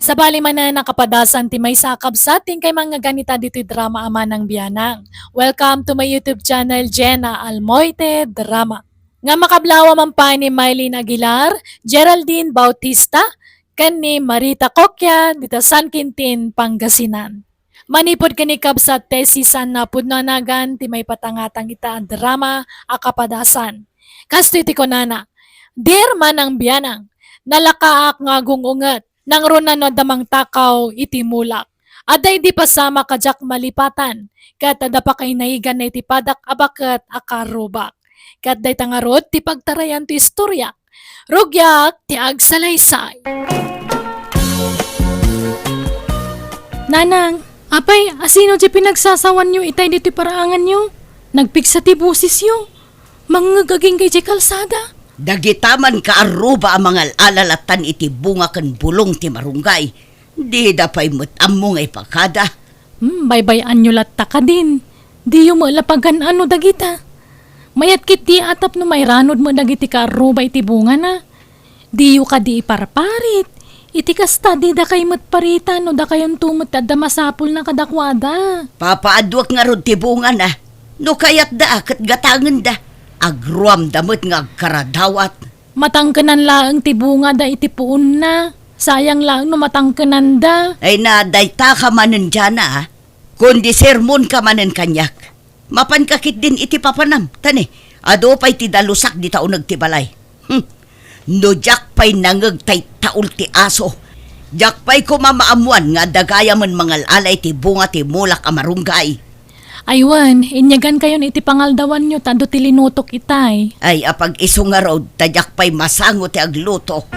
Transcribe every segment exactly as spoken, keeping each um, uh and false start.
Sabali manen a kapadasan ti maysa a kabsat ti inkay mangngegganita ditoy drama a Manang Bianang. Welcome to my YouTube channel, Jenna Almoite Drama. Nga makablawa man pay ni Mylene Aguilar, Geraldine Bautista, ken ni Marita Coquia dita San Quintin, Pangasinan. Manipud ken ni kabsat Tessie Sanna pudno a nagan ti maipatangatang ita a drama a kapadasan. Kastoy ti kunana, "Dear Manang Bianang, nalakaak nga agung-unget, nangruna no adda mangtakaw iti mulak. Adda idi pasamak a diak malipatan, ket adda pakainaigana iti padak a baket a karrubak." Ket dayta ngarud ti pagtarayan ti istorya. Rugiak ti agsalaysay. Nanang, apay, asino ti pinagsasawanyo itay ditoy paraanganyo? Nagpigsa ti bosesyo. Mangngeg agingga idiay kalsada. Dagita man kaarruba a mangal-ala lattan iti bunga ken bulong ti marunggay. Dida pay met ammo nga ipakada. Hmm, baybay-anyo latta kadin. Diyo met la pagan-ano dagita. Mayat ketdi a tapno mairanod met dagiti kaarruba iti bungana. Diyo kadi iparparit. Iti kasta, didakay met paritan no dakayonto met ti adda masapulna kadakuada. Papaaduak ngarud ti bungana. No kayatda, ket gatangenda. Agruamda met nga agkaradawat. Matangkenan laeng ti bungada iti puonna. Sayang laeng no matangkenanda. Ay na, dayta ka manen, Jana, a. Kundi sermonka manen kaniak. Mapanka ketdin iti papanam, ta ne, adu pay ti dalusak dita uneg ti balay. Hmm. No diak pay nangeg tay taul ti aso, diak pay koma maammuan nga adda gayamen mangal-ala iti bunga ti mulak a marunggay. Ay wen, inyagankayon iti pangaldawanyo ta adu ti linutok itay. Ay, apag-isu ngarud, ta diak pay masango ti agluto.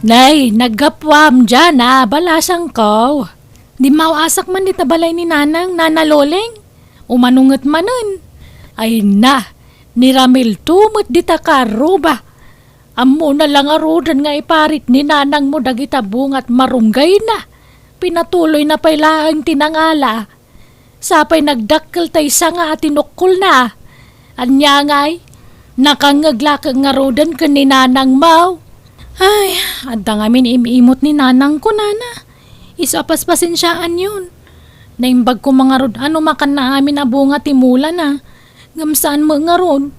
Nay, naggapuam diay a balasangko. Dimmaw-asak man dita balay ni Nanang, Nana Loleng. Umano nget manen? Ay na, ni Ramil to met dita kaarruba. Ammona la ngaruden nga iparit ni nanangmo dagita bungat marunggayna. Pinatuloyna pay laeng ti nangala. Sapay nagdakkel tay sanga a tinukkolna. Ania ngay, nakangngeg la keng ngaruden ken ni nanangmo. Ay, adda ngamin im-imot ni nanangko, Nana. Isu a paspasensiaanyon. Naimbag koma ngarud a no makanna amin a bunga ti mulana. Ngem saan met ngarud.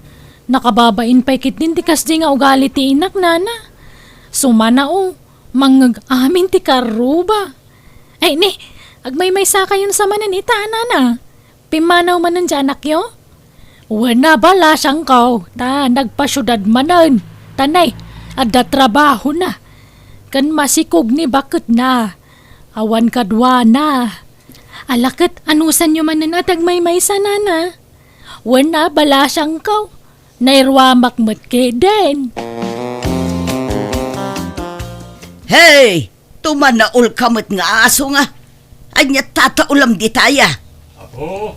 Nakababain pay ketdin ti kasdi nga ugali ti inak, Nana. Sumana, o, mangngeg amin ti kaarruba. Ay, ni, agmaymaysakayon sa manen ita, Nana. Pimmanaw manen ti anakyo? Wen a, balasangko, ta nagpasiudad manen. Ta ne, adda trabahona. Ken masikog ni baketna. Awan kaduana. Ala ket, anusanyo manen a ti agmaymaysa, Nana? Wen a, balasangko, nairuamak met ketdin. Hey! Tumanaol ka met nga aso nga. Ania tataolam ditaya? Apo,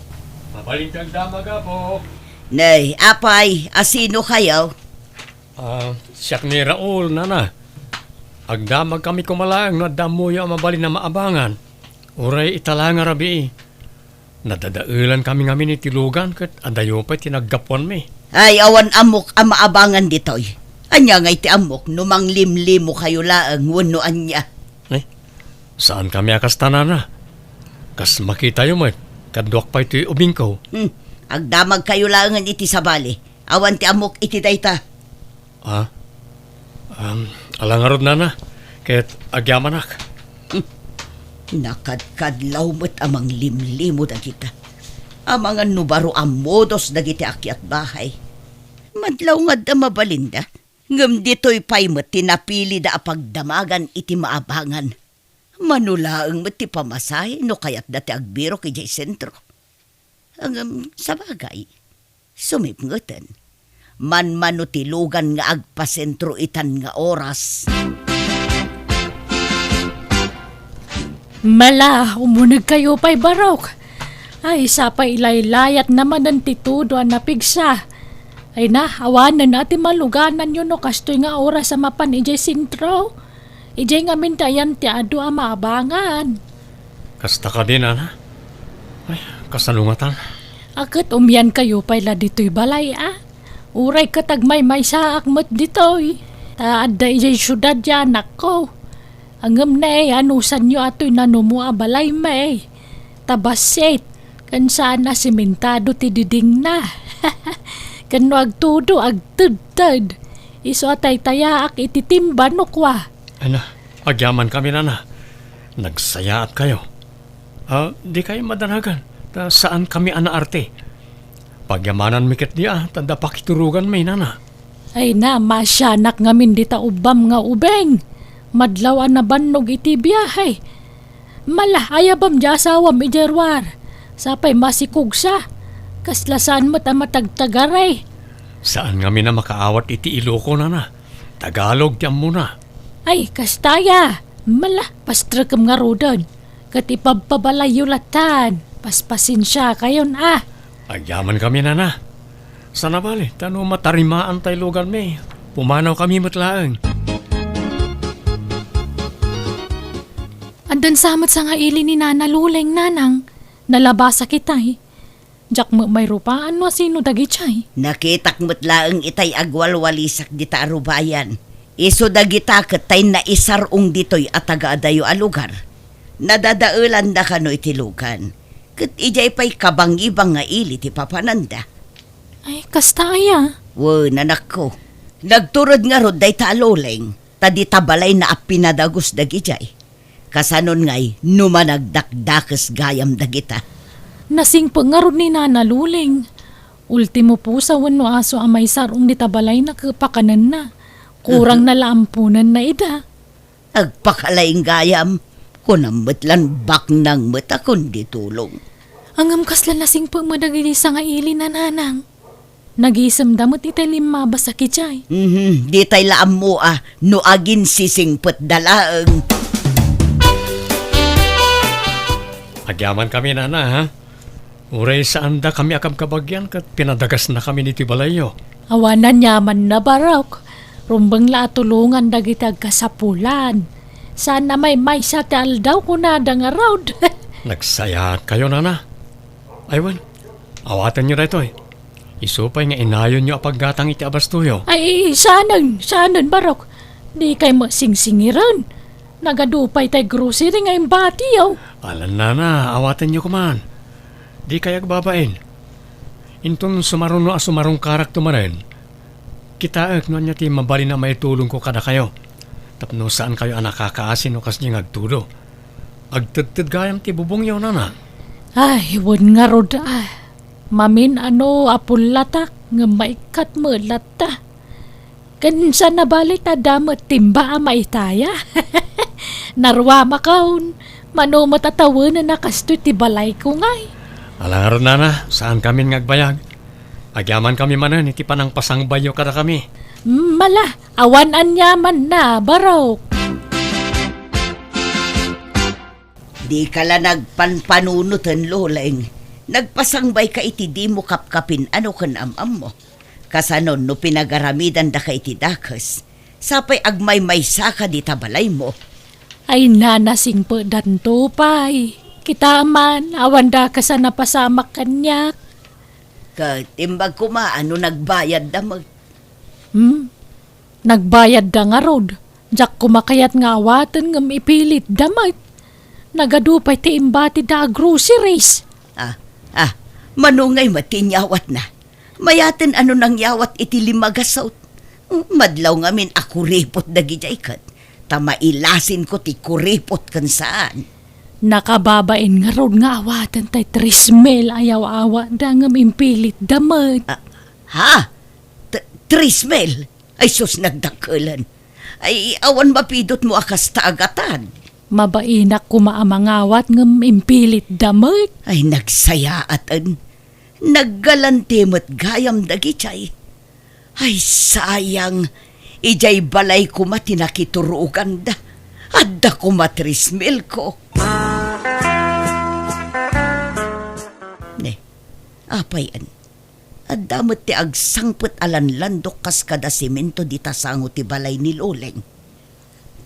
mabalin ti agdamag, Apo. Nay, apay, asino kayo? Ah, siak ni Raul, Nana. Agdamag kami koma laeng no adda ammoyo a mabalin a maabangan. Uray ita la nga rabii. Nadadaelan kami ngamin iti lugan ket adayo pay ti naggapuanmi. Ay, awan ammok a maabangan ditoy. Ania ngay ti ammok no manglimlimo kayo laeng wenno ania? Eh, saan kami a kasta, Nana. Kas makitayo met, kaduak pay toy ubingko. Hmm, agdamag kayo laengen iti sabali. Awan ti ammok iti dayta. Ah? Um, ala ngarud, Nana, ket agyamanak. Hmm. Nakadkadlaw met a manglimlimo dagita. Amangan no baro a modos dagiti akyat bahay. Madlaw nga adda mabalinda, ngem ditoy pay met ti napilida a pagdamagan iti maabangan. Mano laeng met ti pamasahe no kayatda ti agbirok idiay sentro. Ngem sabagay, sumipngeten. Manmano ti lugan nga agpasentro itan nga oras. Mala, umunegkayo pay barok. Ay, sapay ilaylayatna manen ti tudo a napigsa. Ay na, awanen a ti malugananyo no kastoy nga oras a mapan idiay sentro. Idiay ngamin ti ayan ti adu a maabangan. Kasta kadi, Nana? Ay, kasano ngatan? A ket umiankayo pay la ditoy balay, a? Uray ket agmaymaysaak met ditoy. Ta adda idiay siudad ti anakko. Ngem ne, anusanyo atoy nanumo a balay, may. Ta bassit, ken saan a simentado ti didingna. Ken no agtudo, agtedted. Isu a taytayaak iti timbanok, wa. Ana, agyaman kami, nana. Nagsayaat kayo. Ah, di kayo madanagan, ta saan kami a naarte. Pagyamananmi ketdi a, ta adda pakituroganmi, nana. Ay na, masianak ngamin dita ubbam nga ubing. Madlaw a nabannog iti biahe. Mala, ayabam di asawam idiay ruar. Sapay masikugsa. Kasla saan met a matagtagari. Saan ngamin a makaawat iti Iloko, nana. Tagalog ti ammona. Ay, kasta aya. Mala, pastrekem ngaruden. Ket ipabpabalayyo latan. Paspasensiakayon a. Agyaman kami, nana. Sana bale, ta no matarimaan tay luganmi, pumanaw kami met laeng. Addan sa met sangaili ni Nana Luleng, nanang. Nalabasak itay. Diak met mairupaan no asino dagijay. Nakitak met laeng itay agwalwalisak dita a rubayan. Isu dagita ket tay naisar-ong ditoy a tagaadayo a lugar. Nadadaelanda kano iti lugan. Ket idiay pay kabangibang nga ili ti papananda. Ay, kasta aya? Wen, anakko. Nagtured ngarud dayta a Luleng, ta dita balayna a pinadagus dagijay. Kasanon ngay no managdakdakes gayam dagita? Nasingpet ngarud ni Nana Luleng. Ultimo pusa wenno aso a maisar-ong dita balayna ket pakanenna. Kurangna la amponenna ida. Agpakalaing gayam, kunam met lan baknang met a kundi tulong. Ngem kasla nasingpet met dagiti sangaili, nanang. Nagisemda met itay limmabas a kitiay. Mhm, ditay la ammo a no aginsisingpetda laeng. Agyaman kami, nana, ha? Uray saanda kami a kabkabagyan ket pinadagasna kami iti balayyo. Awan aniamanna, Barok. Rumbeng la a tulongan dagiti agkasapulan. Saan a maymaysa ti aldaw, kunada ngarud. Nagsayaat kayo, nana. Ay wen, awatenyo daytoy. Isu pay nga inayonyo a paggatang iti abastoyo. Ay, saanen, saanen, Barok. Dikay met singsingiren. Nagadu pay tay grocery nga imbatiyo. Alan, nana, awatenyo koman. Dikay agbabain. Inton sumaruno a sumarungkarakto manen, kitaek no ania ti mabalin a maitulongko kadakayo. Tapno saankayo a nakakaasi no kasdiay nga agtudo. Agtedted gayam ti bubongyo, nana. Ay, wen ngarud, a. Mamin-ano a pullatak, ngem maikkat met latta. Ken saan a bale ta adda met timba a maitaya. Naruamakon, mano met a tawenen a kastoy ti balayko ngay. Ala ngarud, nana, saankamin nga agbayag. Agyamankami manen iti panangpasangbayyo kadakami. Mala, awan aniamanna, Barok. Dika la nagpanpanunoten, Luleng. Nagpasangbayka iti dimo kapkapin-ano ken am-ammo. Kasanon no pinagaramidandaka iti dakes, sapay agmaymaysaka dita balaymo. Ay, nana, singpetdanto pay. Kita man, awan dakes a napasamak kaniak. Ket imbag koma a no nagbayadda met. Hmm? Nagbayadda ngarud. Diak koma kayat nga awaten ngem ipilitda met. Nagadu pay ti imbatida a groceries. Ah, ah, mano ngay met ti inyawatna? Mayaten a no nangyawat iti lima gasut. Madlaw ngamin a kuripot dagidiay ket ta mailasinko ti kuripot ken saan. Nakababain ngarud nga awaten tay trismil a yaw-awatda ngem impilitda met. Ah, ha? T-, trismil? Ay sus, nagdakkelen. Ay, awan mapidutmo a kasta a gatad. Mabainak koma a mangawat ngem impilitda met. Ay, nagsayaaten. Naggalanti met gayam dagidiay. Ay, sayang. Idiay balay koma ti nakituroganda. Adda koma trismilko. Ne, apay, adda met ti agsangpet a lanlandok kas kada semento dita sango ti balay ni Loleng.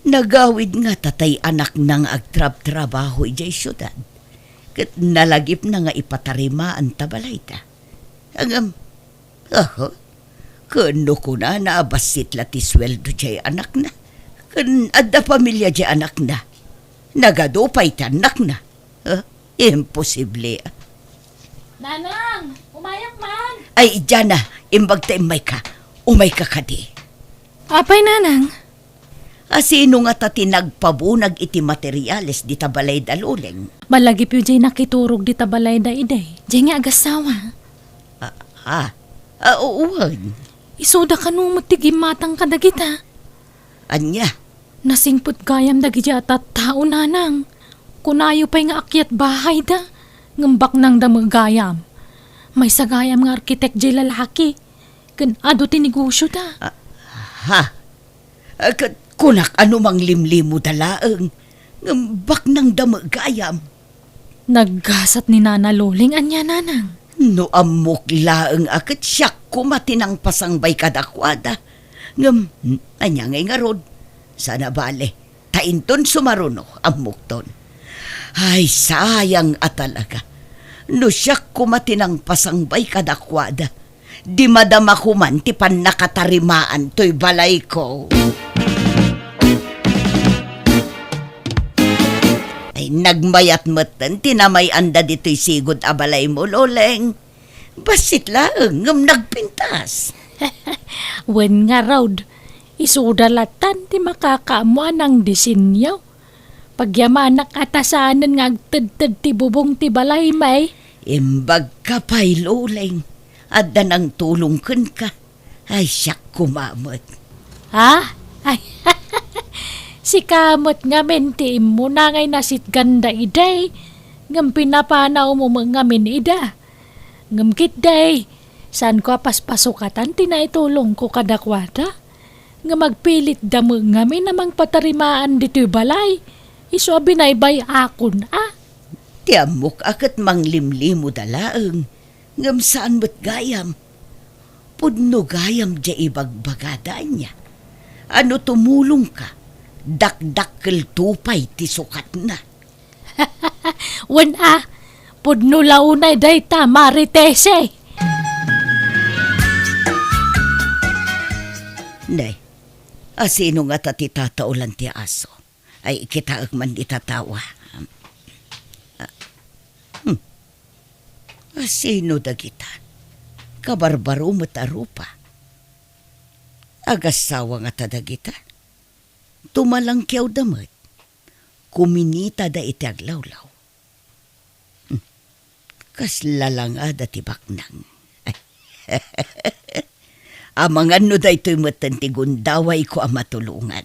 Nagawid ngata tay anakna nga agtrabtrabaho idiay siudad, ket nalagipna nga ipatarimaan ta balayda. Ngem, aha, Ken no kunana a bassit la ti sueldo diay anakna, ken adda pamilia diay anakna, nagadu pay ti annakna. Huh? Imposible. Nanang, umayak man. Ay, Jana, imbag ta immayka. Umayka kadi. Apay, Nanang? A, sino ngata ti nagpabunag iti materiales dita balayda, Loleng? Malagipyo diay nakiturog dita balayda, Iday. Diay nga agassawa. Ah, ah. Ah, wen. Isuda kano met ti gimmatang kadagita. Ania? Nasingpet gayam dagiti a tattao, Nanang. Kunayo pay nga akyat bahayda, ngem baknangda met gayam. Maysa gayam nga arkitek diay lalaki, ken adu ti negosioda. Ah, ha? Ah, ket kunak a no manglimlimoda laeng, ngem baknangda met gayam. Naggasat ni Nana Loleng ania, Nanang? No ammok laeng a ket siak koma ti nangpasangbay kadakuada. Ngem, ania ngay ngarud? Saan a bale, ta inton sumaruno, ammokton. Ay, sayang a talaga. No siak koma ti nangpasangbay kadakuada, di madamako man ti pannakatarimaan toy balayko. Ay, nagmayat metten ti namay-anda ditoy sigud a balaymo, Loleng. Bassit laeng ngem nagpintas. Wen ngarud, isuda lattan ti makakaammo a nangdisenyo. Pagyamanak a ta saanen nga agtedted ti bubong ti balay, may. Imbagka pay, Loleng. Adda nangtulong kenka. Ay, siak koma met. Ha? Ay, sika met ngamin ti immuna ngay nasitganda, Iday. Ngem pinapanawmo met ngamin ida. Ngem ketdi, saanko a paspasukatan ti naitulongko kadakuada. Ngem agpilitda met ngamin a mangpatarimaan ditoy balay, isu a binaybay-akon a. Ti ammok a ket manglimlimoda laeng, ngem saan met gayam. Pudno gayam diay ibagbagada ania. A no tumulongka, dakdakkelto pay ti sukatna. Wen a, pudno la unay dayta, Maritese. Nay, a sino ngata ti tataolan ti aso? Ay, kitaek man ita tawa. Ah, hmm. A sino dagita? Kabarbaro met a rupa. Agassawa ngata dagita? Tumalangkiawda met. Kuminitada iti aglawlaw. Hmm. Kasla langada ti baknang. Amangan no daytoy metten ti gundawayko a matulongan.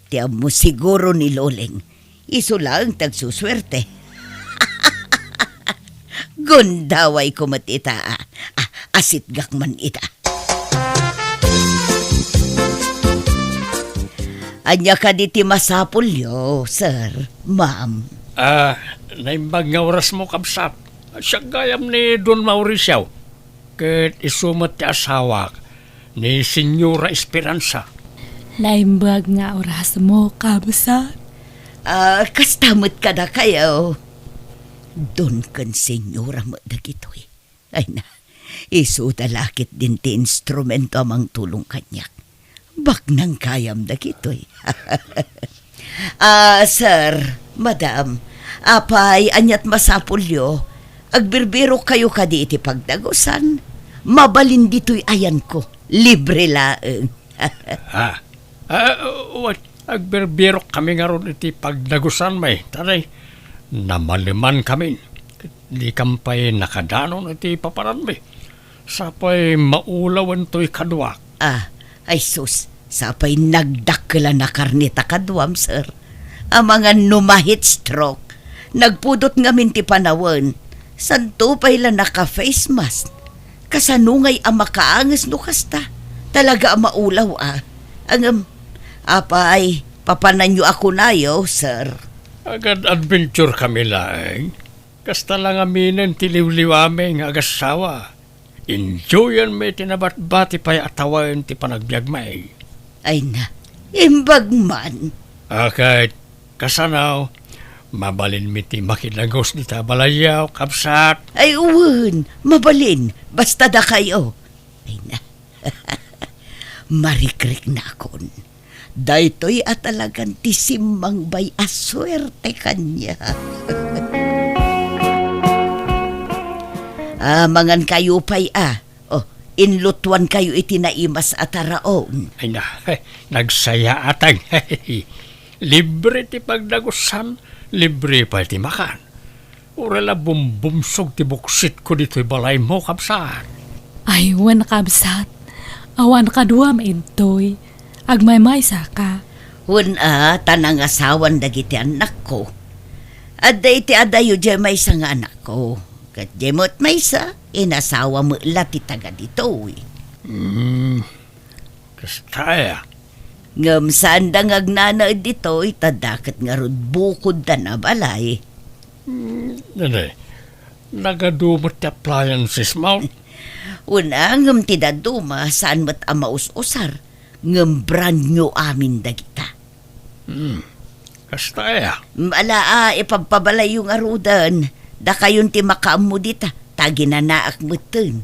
Ti ammo siguro ni Loleng, isu laeng ti agsusuerte. Gundawayko met ita, a, a, asitgak man ita. Ania kadi ti masapulyo, sir, ma'am? Ah, naimbag nga orasmo, kabsat. Siak gayam ni Don Mauricio, ket isu met ti asawak, ni Señora Esperanza. Naimbag nga orasmo, kabsat. Ah, kasta met kadakayo. Don ken Señora met dagitoy. Ay na, isuda la ketdin ti instrumento a mangtulong kaniak. Baknang gayam dagitoy. Ah, sir, madam, apay, ania't masapulyo? Agbirbirokkayo kadi iti pagdagusan? Mabalin ditoy ayanko. Libre laeng. Ah, ah, wen, agbirbirok kami ngarud iti pagdagusan, may. Taray, namaleman kami. Dikam pay nakadanon iti papananmi. Sapay maulawen toy kaduak. Ah, ay sus, sapay nagdakkel a nakarne ta kaduam, sir. Amangan no ma-heat stroke. Nagpudot ngamin ti panawen. Santo pay la naka-face mask. Kasano ngay a makaanges no kasta? Talaga a maulaw a. Ngem, apay, papananyo a kunayo, sir. Agad-adventure kami laeng. Kasta la ngaminen ti liwliwami nga agassawa. Enjoyanmi ti nabatbati pay a tawen ti panagbiagmi. Ay na, imbag man. A ket, kasano, Mabalinmi ti makidagus dita balayyo, kabsat. Ay, wen, mabalin. Basta dakayo. Ay na. Marikriknakon. Daytoy a talagan ti simmangbay a suerte kaniak. Ah, mangankayo pay, ah. Oh, inlutuankayo iti naimas a taraon. Ay na, nagsayaatag. Libre ti pagdagusan, libre pay ti makan. Uray la bumbumsog ti buksitko ditoy balaymo, kabsat. Ay, wen, kabsat. Awan kaduam intoy. Agmaymaysa ka. Wen a, ta nangasawan dagiti annakko. Adda iti adayo diay maysa nga anakko. Ket diay met maysa, inasawa met la ti taga ditoy. Hmm. Kasta aya? Ngem saanda nga agnanaed ditoy, ta daket ngarud bukoddan a balay. Hmm, nene, nagadu met ti appliances mo? Wen a, ngem ti dadduma, saan met a maus-usar, ngem brand new amin dagita. Hmm, kasta aya? Ala a, ipabpabalayyo ngaruden, dakayon ti makaammo dita, ta aginanaak metten.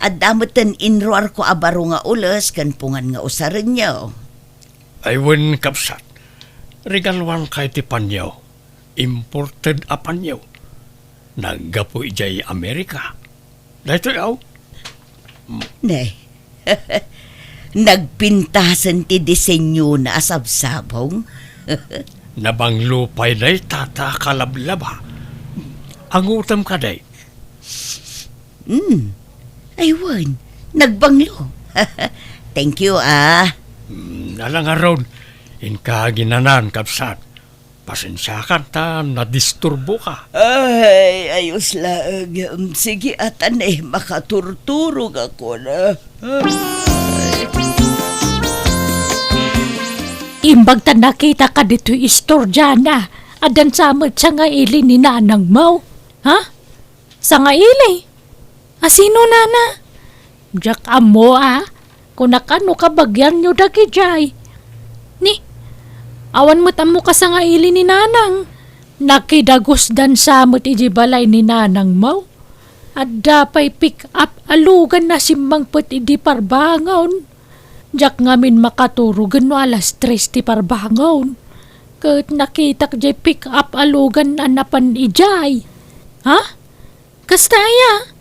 Adda metten inruarko a baro nga ules ken pungan nga usarenyo. Ay wen, kabsat, regaluankayo ti panyo. Imported a panyo. Naggapu idiay Amerika. Daytoy, aw. Ne. Nagpintasen ti disenyona a sabsabong. Nabanglo pay dayta ta kalablaba. Angutem kadi? Hmm. Ay, wen, nagbanglo. Thank you, ah. Hmm, ala ngarud, inka aginanan, kabsat. Pasensiakan ta nadisturboka. Ay, ayos laeng. Sige, atan, eh, makaturturog ako na. Imbag ta nakita ka ditoy istorya na, addan sa met sangaili ni nanang mo. Ha? Sangaili? Asino, nana? Diak ammo a, kunak a no kabagianyo dagidiay. Ni, awan met ammo kasangaili ni nanang. Nakidagusdan sa met iti balay ni nanang mo. Adda pay pick-up a lugan a simmangpet idi parbangon. Diak ngamin makaturogen no alas tres ti parbangon. Ket nakitak diay pick-up a lugan a napan idiay. Ha? Kasta aya?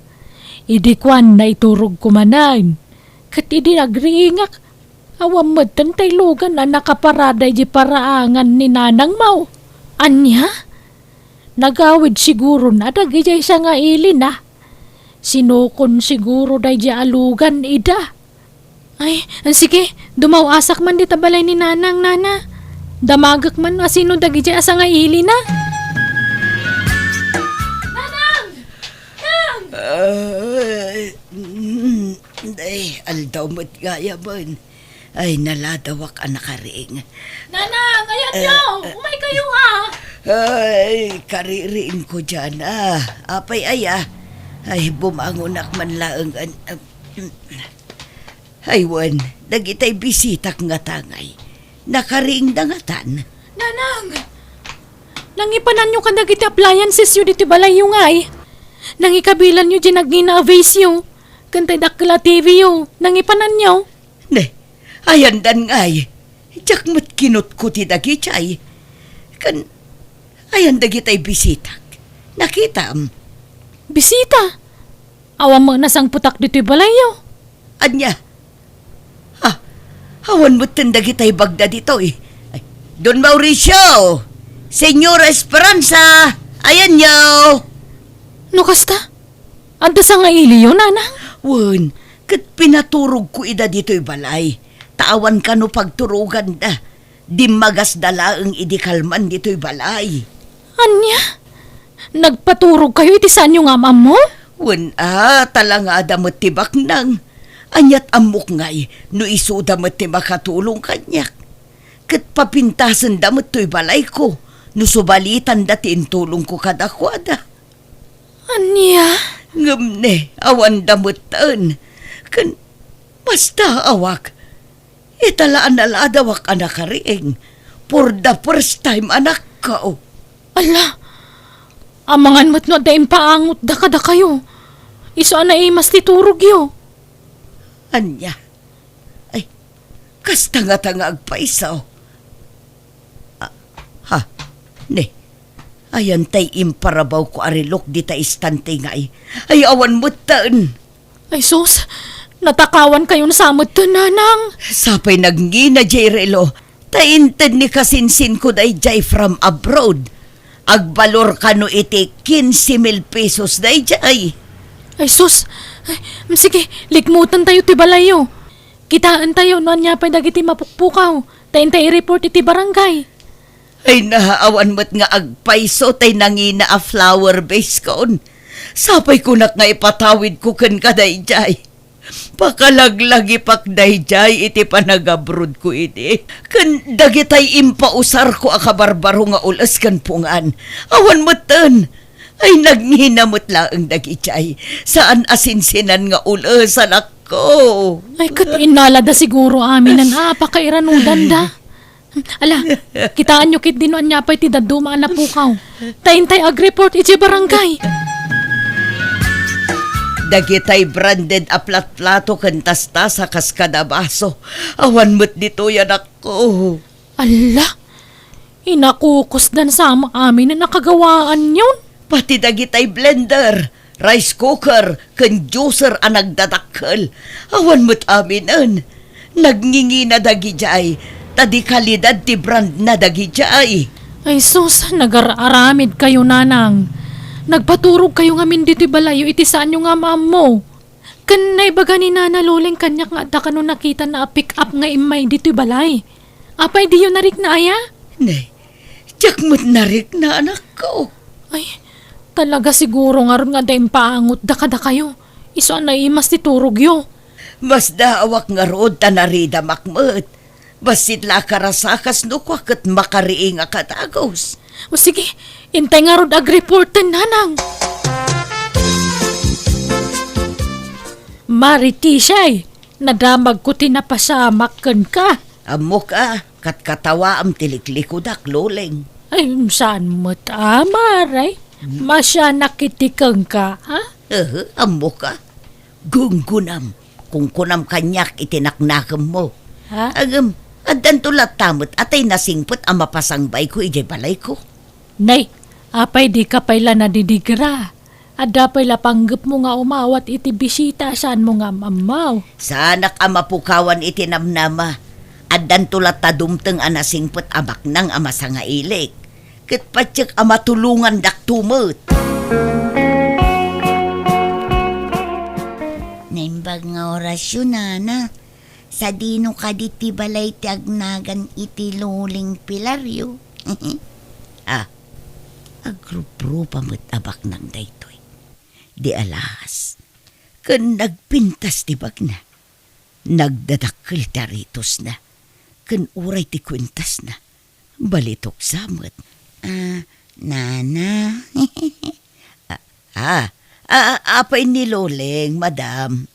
Idi kuan, naiturogko manen. Ket idi agriingak, awan metten tay lugan a nakaparada iti paraangan ni nanang mo. Ania? Nagawid siguron a dagidiay sangaili na. Sinukon siguro daydiay a lugan ida. Ay, sige, dumaw-asak man dita balay ni Nanang, Nana. Damagek man no asino dagidiay a sangaili na. Nanang! Nang! Ay, mm, ay, aldaw met gayam. Ay, naladawak a nakariing. Nanang, ayanyo! Eh, eh. Umaykayo, ah! Ay, kaririingko diay, ah. Apay aya? Ay, bumangonak man laeng, an-, ah, mm. Ay, wen, dagitay bisitak ngata ngay. Nakariingda ngatan. Nanang! Nangipananyo kadagiti appliancesyo ditoy balayyo ngay. Nangikabilanyo diay nagngina a vaseyo. Ken tay dakkel a T V yo. Nangipananyo. Ne, ayandan ngay. Diak met kinutkuti dagidiay. Ken, ayan dagitay bisitak. Nakitam. Bisita? Awan met nasangpetak ditoy balayyo. Ania? Ah, awan metten dagitay bagda ditoy. Ay, Don Mauricio! Señora Esperanza! Ayanyo! No kasta, adda sangailiyo, Nanang? Wen, ket pinaturogko ida ditoy balay. Ta awan kano pagturoganda. Dimmagasda laeng idi kalman ditoy balay. Ania? Nagpaturogkayo iti saanyo nga am-ammo? Wen a, talangada met ti baknang. Aniat ammok ngay no isuda met ti makatulong kaniak. Ket papintasenda met toy balayko no subalitanda ti intulongko kadakuada. Ania? Ngem ne, awanda metten. Ken basta awak. Ita la a naladawak a nakariing. For the first time, anakko. Ala! Amangan met no adda impaangotda kadakayo. Isu a naimas ti turogyo. Ania? Ay, kasta ngata nga agpayso. Ah, ha? Ne, ayan tay imparabawko a relok dita istante ngay. Ay, awan metten. Ay sus, natakawan kayon sa metten, nanang. Sapay nagngina jay relo, ta inted ni kasinsinko dayjay from abroad. Agbalor kano iti quince mil pesos dayjay. Ay sus, ay, sige, likmuten tayo ti balayyo. Kitaen tayo no ania pay dagiti mapukpukaw, ta intay i-report iti barangay. Ay, naawan met nga agpayso tay nangina a flower vase kon. Sapay kunak nga ipatawidko kenka dayjay. Pakalaglagipak dayjay iti panagabrodko idi. Ken dagitay impausarko a kabarbaro nga ul-es ken pungan. Awan metten. Ay, nagngina met laeng dagijay. Saan a sinsinan nga ul-es, anakko. Ay, ket innalada siguro aminen a pakairanudan da. Ala, kitaenyo ketdi no ania pay ti dadduma a napukaw. Ta intay agreport iti barangay. Dagitay branded a platplato ken tastasa kas kada baso. Awan met ditoy, anakko. Ala, inakukusdan sa aminen a kagawaanyon. Pati dagitay blender, rice cooker, ken juicer a nagdadakkel. Awan met aminen. Nagngingina dagijay, ta di kalidad ti brandna dagijay. Ay sus, nagar-aramidkayo, nanang. Nagpaturogkayo ngamin ditoy balayyo iti saanyo nga am-ammo. Ken naibaga ni Nana Loleng kaniak nga adda kano nakitana a pick-up nga immay ditoy balay. Apay diyo narikna aya? Nay, diak met narikna, anakko. Ay, talaga siguro ngarud nga adda impaangotda kadakayo. Isu a naimas ti turogyo. Masdaawak ngarud ta naridamak met. Bassit la a karasakas no kua ket makariing a kadagus. O sige, intay ngarud agreporten, nanang. Maritisay, nadamagko ti napasamak kenka. Ammok a, katkatawaam ti liklikudak, Loleng. Ay, saan met a, Mare? Hmm? Masianak iti kenka, ha? Ehe, ammok a. Gunggunam, kunkunam kaniak iti naknakemmo. Ha? Ngem, addanto latta met a tay nasingpet a mapasangbayko idiay balayko. Nay, apay dika pay la nadidigra? Adda pay la panggepmo nga umawat iti bisita a saanmo nga am-ammaw. Saanak a mapukawan iti namnama. Addanto latta dumteng a nasingpet a baknang a masangailik. Ket patiek a matulongandakto met. Naimbag nga orasyo, nana. Sadino kadi ti balay ti agnagan iti Loleng Pilario? Ah, agruprupa met a baknang daytoy. Di alas, ken nagpintas ti bagna. Nagdadakkel ti aritosna, ken uray ti kuentasna, balitok sa met. Ah, nana. Ah, ah, ah, apay ni Loleng, madam?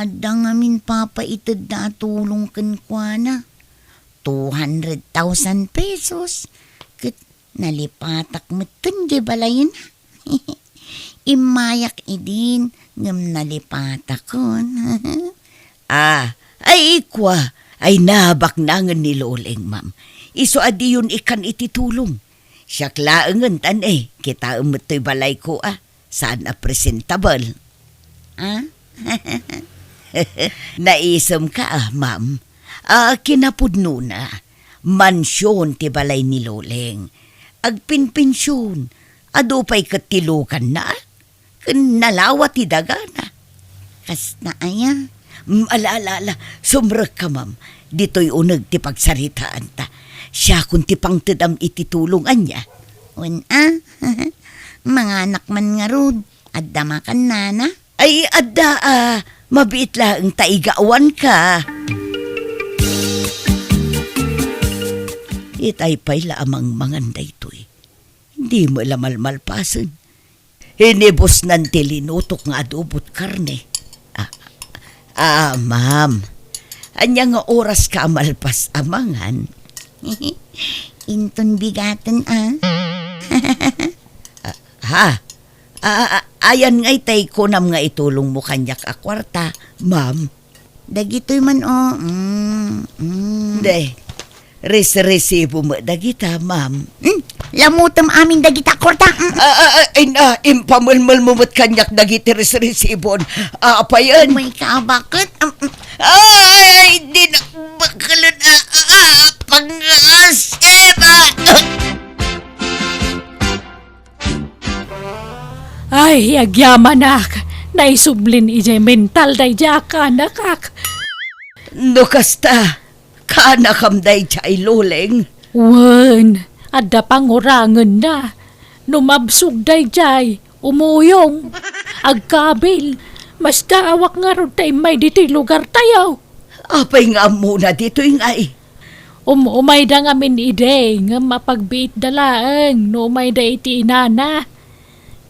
Adda ngamin papaitedda a tulong kenkuana. Two hundred thousand pesos. Ket nalipatak metten diay balayna. Immayak idin, ngem nalipatakon. Ah, ay kua, ay nabaknangen ni Loleng, ma'am. Isu a diyon ikkan iti tulong. Siak laengen tan, eh, kitaem met toy balayko, ah. Saan a presentable. Ah? Naisemka, ah, ma'am. Ah, kinapudnona, mansion ti balay ni Loleng. Agpinpension, adu pay ket ti lukanna, ah. Ken nalawa ti dagana. Kasta aya? Mm, ala, ala, ala. Sumrekka, ma'am. Ditoy uneg ti pagsaritaanta. Siakon ti pangtedam iti tulong, ania? Wen a? Manganak man ngarud. Adda makan, nana? Ay, adda a. Mabiit laeng ta igawanka. Itay pay la a mangmangan daytoy. Di met la malmalpasen. Inibusnan ti linutok nga adobot karne. Ah, ah, ma'am. Ania nga oraska a malpas a mangan? Inton bigaten, ah. Ha? A-, a-, ayan ngay tay kunam nga itulongmo kaniak a kuarta, ma'am. Dagitoy man, o. Mm, mm. De, resresibo met dagita, ma'am. Hmm? Lamutem amin dagita a kuarta. Mm. A-, a-, a-, in-, a, impamelmelmo met kaniak dagiti resresibon. Apayen? May kabaket. Mm, mm. Ay, di na bakelen a, a, a, pangasira. Ay, agyamanak, naisublin idiay mental daydiay a kaanakak. No kasta, kaanakam daydiay, Loleng? Wen, adda pangurangenna. No mabsog daydiay, umuyong, agkabil, masdaawak ngarud ta immay ditoy lugartayo. Apay nga ammona ditoy ngay? Um-, umayda ngamin idi, ngem mapagbiitda laeng no umayda iti inana.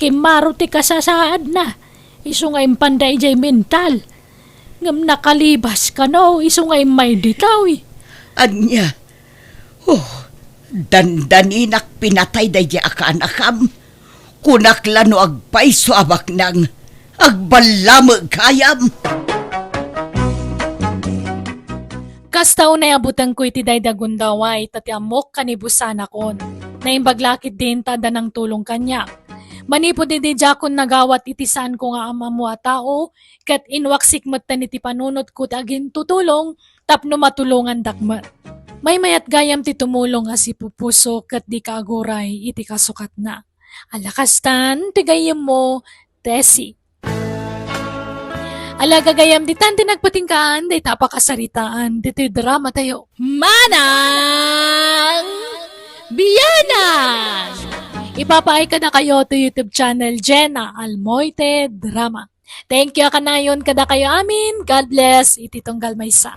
Kimmaro ti kasasaadna, isu nga impanda idiay mental. Ngem nakalibas kano, isu nga immay ditoy. Ania? Oh, dandaninak pinatay daydiay a kaanakam. Kunak la no agpayso a baknang, agballameg gayam. Kasta unay a butengko iti daydi a gundaway, ta ti ammok kanibusanakon. Naimbag la ketdin ta adda nangtulong kaniak. Manipud idi diakon nagawat iti saanko nga am-ammo a tao, ket inwaksik metten iti panunotko ti agintutulong tapno matulongandak met. Maymayat gayam ti tumulong a sipupuso ket dika aguray iti kasukatna. Ala kastan ti gayyemmo, Tessie. Ala gagayam, ditan ti nagpatinggaan dayta a pakasaritaan ditoy drama tayo. Manang Bianan! Ipapaay kadakayo to YouTube channel Jenna Almoite Drama. Thank you a kanayon kadakayo amin. God bless iti tunggal maysa.